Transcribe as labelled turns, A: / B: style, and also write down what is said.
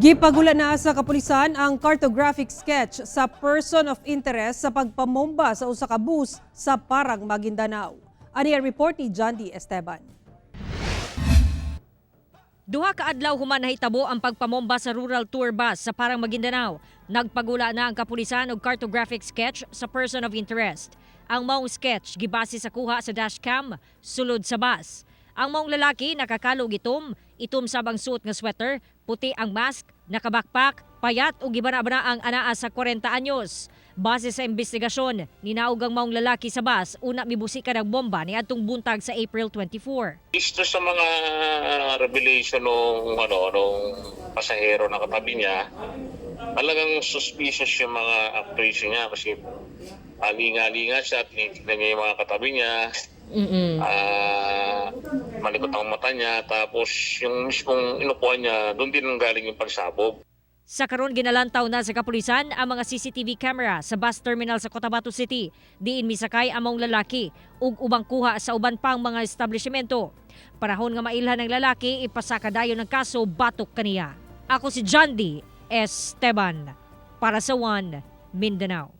A: Gipagula na sa kapulisan ang cartographic sketch sa person of interest sa pagpamomba sa usa ka bus sa Parang, Maguindanao. Ani ang report ni John D. Esteban.
B: 2 ka adlaw human nahitabo ang pagpamomba sa rural tour bus sa Parang, Maguindanao. Nagpagula na ang kapulisan og cartographic sketch sa person of interest. Ang maong sketch gibase sa kuha sa dashcam sulod sa bus. Ang maong lalaki nakakalog itom, itom sab ang suot nga sweater, puti ang mask, nakabackpack, payat ug gibana-bana ang anaa sa 40 anyos. Base sa investigasyon, ninaog ang maong lalaki sa bus una mibusika ng bomba niadtong buntag sa April 24.
C: Isto sa mga revelation nung ano nung pasahero na katabi niya, talagang suspicious yung mga operation niya kasi alinga-alinga siya, tinitignan niya yung mga katabi niya, malikot ang mata niya, tapos yung mismong inupuan niya, doon din galing yung pagsabog.
B: Sa karon, ginalantaw na sa kapulisan ang mga CCTV camera sa bus terminal sa Cotabato City. Diin misakay ang maong lalaki ug ubang kuha sa uban pang mga establishmento. Panahon nga mailhan ng lalaki, ipasaka dayon ng kaso batok kaniya. Ako si John D. Esteban para sa One Mindanao.